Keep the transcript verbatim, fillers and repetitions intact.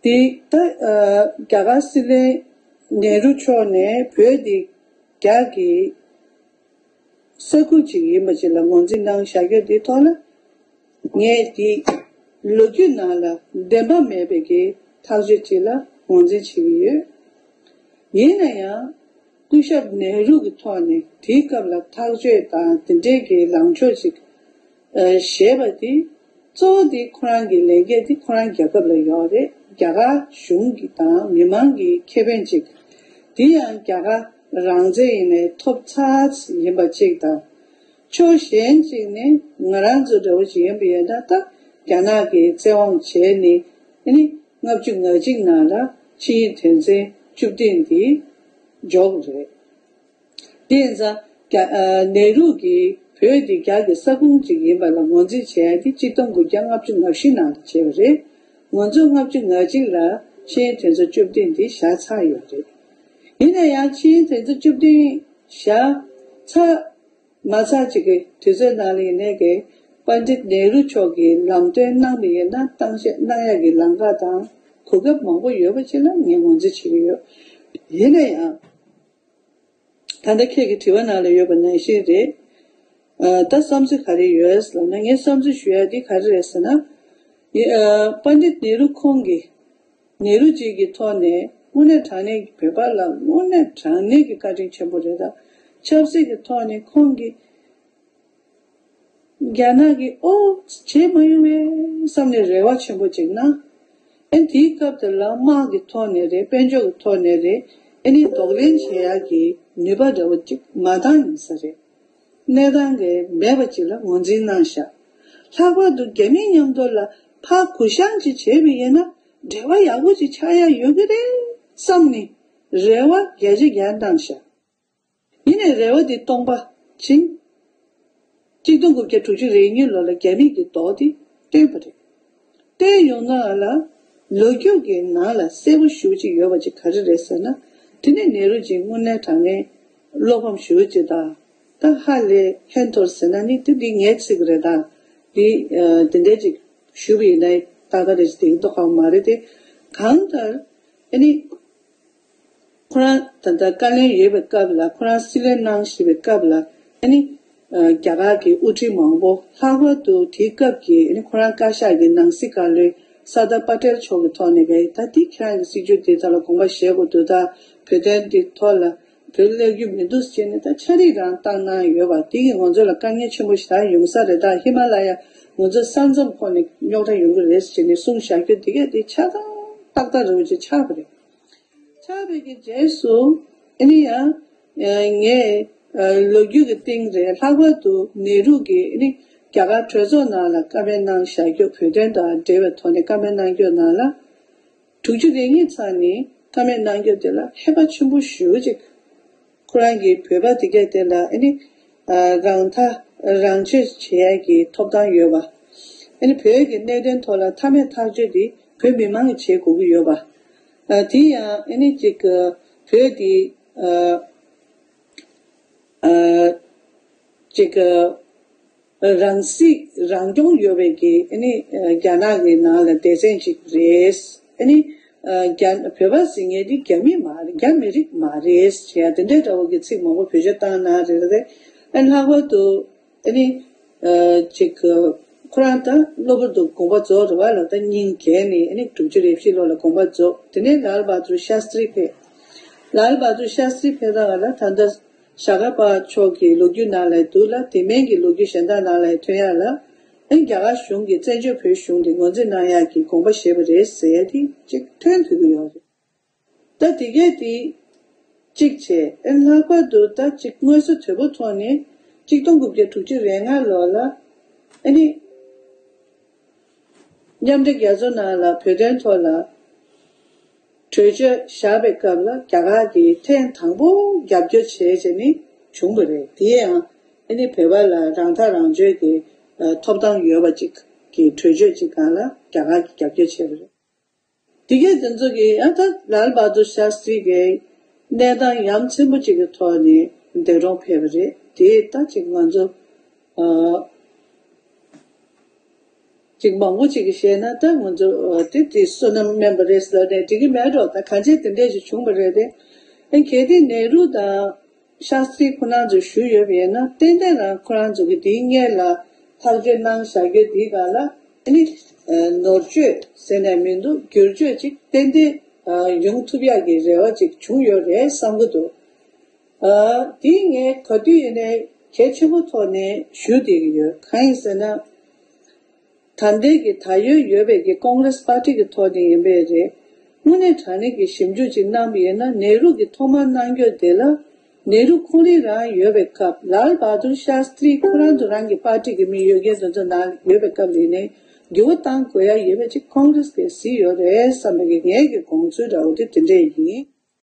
དེ་ད་ཨ་རྒྱ་གར་སྲིད་བློན་ནེ་རུ་མཆོག་ནས་བོད་འདི་རྒྱ་གི་ས་ཁུལ་ཅིག་ཡིན་པ་ཅིག་ལ་ངོས་འཛིན་གནང་བཞག་རྒྱུ་དེའི་ཐོག་ལ། ངས་དེ་ལོ་རྒྱུས་ནང་ལ་བདེན་པ་མེད་པའི་གི་ཐག་གཅོད་ཅིག་ལ་ངོས་འཛིན་བྱེད་ཀྱི་ཡོད། ཡིན་ན་ཡང་། སྐུ་ཞབས་ནེ་རུ་གི་ཐོག་ནས་དེའི་སྐབས་ལ་ཐག་གཅོད་དང་དེ་འབྲེལ་གྱི་ལངས་ཕྱོགས་ཅིག་ཨ་བཞེས་པ་དེ། གཙོ་བོ་དེ་ཁོ་རང་གི་ལས་འགན་དེ་ཁོ་རང་རྒྱལ་ཁབ་ལ་ཡོད་རེད། རྒྱ་གར་གཞུང་གི་དང་མི་མང་གི་ཁེ་ཕན་ཅིག་དེ་ཡང་རྒྱ་གར་རང་བཙན་ཡིན་ནའི་ཐོབ་ཚར་ཡིན་པ་ཅིག་དང་། ཕྱོགས་གཞན་ཅིག་ནས་ང་རང་ཚོ་འདྲ་བོ་ཅིག་ཡིན་པ་ཡིན་ན། ད་རྒྱ་ནག་གིས་བཙན་དབང་བྱས་ནས་ཨ་ནི་ལྔ་བཅུ་ང་གཅིག་ནང་ལ་ཆིངས་ཡིག་དོན་ཚན་བཅུ་བདུན་འདི་འཇོག་རེད། དེ་ཡིན་ཙང་རྒྱ་ཨ་ནེ་རུ་གིས་བོད་འདི་རྒྱ་གི་ས་ཁོངས་ཅིག་ཡིན་པ་ལ་ངོས་འཛིན་བྱས་ཏེ་གཅིག་སྟོང་དགུ་བརྒྱ་ལྔ་བཅུ་ང་བཞི་ནང་ལ་བྱས་པ་རེད། ང་ཚོ་ལྔ་བཅུ་ང་གཅིག་ལ་ཆིངས་ཡིག་དོན་ཚན་བཅུ་བདུན་འདི་བཞག་ཚར་ཡོད་རེད། ཡིན་ན་ཡང་ཆིངས་ཡིག་དོན་ཚན་བཅུ་བདུན་བཞག་ཚར་མ་ཚར་ཅིག་གི་དུས་ཚོད་ནང་ལ་ཡིན་ནའི་གི་པཎྜི་ཏ་ནེ་རུ་མཆོག་གིས་ལམ་སྟོན་གནང་བ་ཡིན་ན་གཏམ་བཤད་གནང་ཡག་གི་ལམ་ཁ་དང་གོ་སྐབས་མང་པོ་ཡོད་པ་ཅིག་ལ་ངས་ངོས་འཛིན་བྱེད་ཀྱི་ཡོད། ཡིན་ན་ཡང་། ད་ལྟ་ཁྱེད་ཀྱི་དྲི་བ་ནང་ལ་ཡོད་པ་ནང་བཞིན་རེད། ཨ་ད་བསམ་ཚུལ་ག་རེ་ཡོད་ལབ་ན། ངའི་བསམ་ཚུལ་ཞུ་ཡ་འདི་ག་རེ་རེད་ཟེར་ན། ཡ་ཨ་པཎྜི་ཏ་ནེ་རུ་ཁོང་གིས་ནེ་རུ་ཇི་གི་ཐོག་ནས་དངོས་གནས་དྲང་གནས་ཀྱི་བོད་པ་ལ་དངོས་གནས་དྲང་གནས་ཀྱི་བཀའ་དྲིན་ཆེན་པོ་རེད། ད་ཆབ་སྲིད་ཀྱི་ཐོག་ནས་ཁོང་གིས་རྒྱ་ནག་གིས་ཨོ་བྱེད་མ་ཡོང་བས་བསམ་ནས་རེ་བ་ཆེན་པོ་བྱེད་ན། ཨེ་དེའི་སྐབས་དེ་ལ་དམག་གི་ཐོག་ནས་རེད། དཔལ་འབྱོར་གྱི་ཐོག་ནས་རེད། ཨེ་ནི་གདོང་ལེན་བྱེད་ཡག་གི་ནུས་པ་འདྲ་བོ་ཅིག་མ་འདང་ཡིན་ས་རེད། གནས་སྟངས་གས་མེད་པ་ཅིག་ལ་ངོས་འཛིན་གནང་བཞག་ལྷག་པར་དུ་རྒྱ་མིའི་མཉམ་དུ་ལ་ཕར་གུ་བཤངས་ཅིག་བྱས་པ་ཡིན་ན་འབྲེལ་བ་ཡག་པོ་ཅིག་ཆགས་ཡག་ཡོད་ཀྱི་རེད་བསམ་ནས་རེ་བ་བརྒྱ་ཆ་བརྒྱ་གནང་བཞག་ཡིན་ནའི་རེ་བ་འདི་སྟོང་པ་ཕྱིན། གཅིག་སྟོང་དགུ་བརྒྱ་དྲུག་ཅུ་རེ་གཉིས་ལོ་ལ་རྒྱ་མིས་ཀྱི་རྡོག་འདི་བཏོན་པ་རེད། བཏོན་ཡོང་ན་ལ་ལོ་རྒྱུས་ཀྱི་ནང་ལ་གསལ་པོ་ཞེ་པོ་ཅིག་ཡོད་པ་ཅིག་ག་རེ་རེད་ཟེར་ན། དེ་ནས་ནེ་རུ་ཇི་དངོས་གནས་དྲང་གནས་བློ་ཕམ་ཞེ་པོ་ཅིག་དང་། ད་ཧ་ལས་ཧན་ཐོར་ཟེར་ན་ནི་དེ་འདི་ངའི་ཚིག་རེད། ད་འདི་ཨ་དེ་འདྲ་ཅིག་ཞུས་པ་ཡིན་ན་ཏག་ཏག་རེད་ཅེས་དེ་མདོ་ཁ་པོ་མ་རེད་དེ། གང་ལྟར་ཨ་ནི། ཁོ་རང་ད་ལྟ་བཀའ་བློན་ཡོད་པའི་སྐབས་ལ། ཁོ་རང་སྲིད་བློན་གནང་བཞིན་པའི་སྐབས་ལ་ཨ་ནི། ཨ་རྒྱ་གར་གྱི་དབུ་ཁྲིད་མང་པོ་ལྷག་པར་དུ་དེའི་སྐབས་ཀྱི་ཨ་ནི་ཁོ་རང་བཀའ་ཤག་གི་ནང་སྲིད་བཀའ་བློན་སར་དར་པ་ཏེལ་མཆོག་གི་ཐོག་ནས་བས། ད་འདི་ཁྱེད་རང་གི་སྲིད་བྱུས་འདི་ཐོག་ལ་དགོངས་པ་བཞེས་དགོས་འདུག་ད་བོད་དོན་འདི་ཐོག་ལ་བོད་སླེབས་རྒྱུ་མི་འདུག་ཟེར་ནས་ད་ཕྱག་བྲིས་རང་བཏང་གནང་ཡོད་པ་འདི་གིས་ང་ཚོ་ལ་དཀའ་ངལ་ཆེན་པོ་ཞེ་དྲག་ཡོང་ས་རེད། ད་ཧི་མ་ལ་ཡ་ང་ཚོ་ས་མཚམས་ཁོངས་ནས་རྙོག་དྲ་ཡོང་གི་རེད་ཟེར་ནས་གསུངས་བཞག་རྒྱུ་འདི་གས་འདི་ཆ་ཚང་ཏག་ཏག་རེད་པ་ཅིག་ཆགས་པ་རེད། ཆགས་པའི་གི་རྗེས་སུ་ཨ་ནི་ཡང་ངས་ལོ་རྒྱུས་ཀྱི་སྟེང་རེད། ལྷག་པར་དུ་ནེ་རུ་གིས་ཨ་ནི་རྒྱ་གར་གྲོས་ཚོགས་ནང་ལ་བཀའ་མོལ་གནང་བཞག་རྒྱུ། བོད་དོན་དང་འབྲེལ་བའི་ཐོག་ནས་བཀའ་མོལ་གནང་རྒྱུ་ནང་ལ། དྲུག་ཅུ་རེ་གཉིས་ཚར་ནས་བཀའ་མོལ་གནང་རྒྱུ་དེ་ལ་ཧེ་བག་ཆེན་པོ་ཞེ་པོ་ཅིག་ཁོ་རང་གིས་བོད་པ་དེ་གས་དེ་ལ་ཨ་ནི་རང་ཐག་རང་གཅོད་བྱེད་ཡས་ཀྱི་ཐོབ་ཐང་ཡོད་པ། ཨ་ནི་བོད་ཀྱི་གནད་དོན་ཐོག་ལ་མཐའ་མའི་ཐག་གཅོད་དེ་བོད་མི་མང་གིས་བྱེད་དགོས་ཀྱི་ཡོད་པ། ཨ་དེ་ཡང་ཨ་ནི་ཅིག་བོད་དེ་ཨ་ཨ་ཅིག་རང་སྲིད་རང་སྐྱོང་ཡོད་པའི་གི་ཨ་ནི་རྒྱ་ནག་གི་ནང་ལ་སྡེ་ཚན་ཅིག་རེད། ཨ་ནི་རྒྱ་བོད་པ་ཟེར་མཁན་དེ་རྒྱ་མི་མ་རེད། རྒྱ་མི་རིགས་མ་རེད་ཟེར་ཡ་དེ་འདྲའི་འདྲ་བོ་གི་ཚིག་མང་པོ་བེད་སྤྱོད་བཏང་གནང་རེད་རེད། ཨ་ནི་ལྷག་པར་དུ་ཨ་ནི་ཅིག་ཁོ་རང་ད་གློ་བུར་དུ་དགོངས་པ་རྫོགས་རེད་པ་ལ། ད་སྙིང་གས་ནས་ཨ་ནི་དྲུག་ཅུ་རེ་བཞི་ལོ་ལ་དགོངས་པ་རྫོགས། དེ་ནས་ལཱལ་བྷ་དུར་ཤཱསྟྲི་ཕེབས། ལཱལ་བྷ་དུར་ཤཱསྟྲི་ཕེབས་ད་ག་ལ་ད་ལྟ་ཞྭ་སྒབ་པ་མཆོག་གི་ལོ་རྒྱུས་ནང་ལ་འདུག་ལ། དེ་མིན་གྱི་ལོ་རྒྱུས་གཞན་དག་ནང་ལ་ཐོན་ཡ་ལ། ཨ་ནི་རྒྱ་གར་གཞུང་གིས་བཙན་བྱོལ་བོད་གཞུང་དེ་ངོས་འཛིན་གནང་ཡག་གི་དགོངས་པ་བཞེས་པ་རེད་ཟེར་ཡ་དེ་ཅིག་ཐོན་ཐུབ་ཀྱི་ཡོད་རེད། ད་དེ་གས་དེ་གཅིག་བྱས། ཨ་ནི་ལྷག་པར་དུ་ད་ཅིག་མངོན་གསལ་དོད་པོ་ཐོག་ནས་གཅིག་སྟོང་དགུ་བརྒྱ་དྲུག་ཅུ་རེ་ལྔ་ལོ་ལ་ཨ་ནི་མཉམ་འབྲེལ་རྒྱལ་ཚོགས་ནང་ལ་བོད་དོན་ཐོག་ལ་གྲོས་ཆོད་བཞག་པའི་སྐབས་ལ་རྒྱ་གར་གྱིས་ཐེངས་དང་པོ་རྒྱབ་སྐྱོར་བྱས་བྱས་ནས་བྱུང་བ་རེད། དེ་ཡང་ཨ་ནི་བོད་པ་ལ་རང་ཐག་རང་གཅོད་ཀྱི་ཐོབ་ཐང་ཡོད་པ་ཅིག་གི་གྲོས་ཆོད་ཅིག་སྒང་ལ་རྒྱ་གར་གྱིས་རྒྱབ་སྐྱོར་བྱས་པ་རེད། དེ་གས་དེ་ཚོ་གིས་ཡང་ད་ལཱལ་བྷ་དུར་ཤཱསྟྲི་གི་གནས་སྟངས་ཡ་མཚན་པོ་ཅིག་གི་ཐོག་ནས་འདས་གྲོངས་ཕེབས་པ་རེད། དེ་ད་ཅིག་ང་ཚོ་ཨ་ ཅིག་མང་པོ་ཅིག་གིས་བཤད་ན་ད་ང་ཚོ་དེ་དེ་བསོད་ནམས་དམན་པ་རེད་ཟེར་ནས་འགྲིག་གི་མེད་འགྲོ། ད་གང་ཅི་དེ་འདྲས་ཅིག་བྱུང་བ་རེད་དེ། ཨ་གལ་ཏེ་ནེ་རུ་དང་ཤཱསྟྲི་ཁོ་རང་ཚོས་ཞུས་ཡོད་པ་ཡིན་ན་ཏན་ཏན་རང་ཁོ་རང་ཚོ་གི་དེའི་སྔོན་ལ་ཐག་གཅོད་གནང་བཞག་རྒྱུ་དེའི་སྒང་ལ་ཨ་ནི་ནོར་བཅོས་ཟེར་ནས་མི་འདུག། བསྒྱུར་བཅོས་ཅིག་ཏན་ཏན་ཡོང་ཐུབ་ཡག་གི་རེ་བ་ཅིག་བྱུང་ཡོད་རེད་བསམ་གྱི་འདུག། ཨ་དེ་ངས་ག་དུས་ཡིན་ནའི་གལ་ཆེན་པོ་ཐོག་ནས་ཞུ་བསྡད་ཀྱི་ཡོད། གང་ཡིན་ཟེར་ན། ད་ལྟའི་གི་ད་ཡོད་ཡོད་པའི་གི་ཀོང་རེས་པར་ཊི་གི་ཐོག་ནས་ཡིན་པས་རེད། དངོས་གནས་དྲང་གནས་ཀྱི་ཞིབ་འཇུག་ཅིག་གནང་བ་ཡིན་ན་ནེ་རུ་གི་ཐོག་མར་གནང་རྒྱུ་དེ་ལ་ནེ་རུ་ཁོང་རང་རང་ཡོད་པའི་སྐབས་ལཱལ་བྷ་དུར་ཤཱསྟྲི་ཁོ་རང་ཚོ་རང་གི་པར་ཊི་གི་མི་ཡོད་མཁན་དེ་ཚོ་ནང་ཡོད་པའི་སྐབས་ལ་ཡིན་ནའི་འགྱུར་བ་གཏང་དགོས་ཡ་ཡོད་པ་ཅིག་ཀོང་རེས་ཀྱིས་གཟིགས་ཡོད་རེད་བསམ་པའི་གི་ངའི་གི་དགོངས་ཚུལ་འདྲ་བོ་དེ་དེ་འདྲས་ཡིན།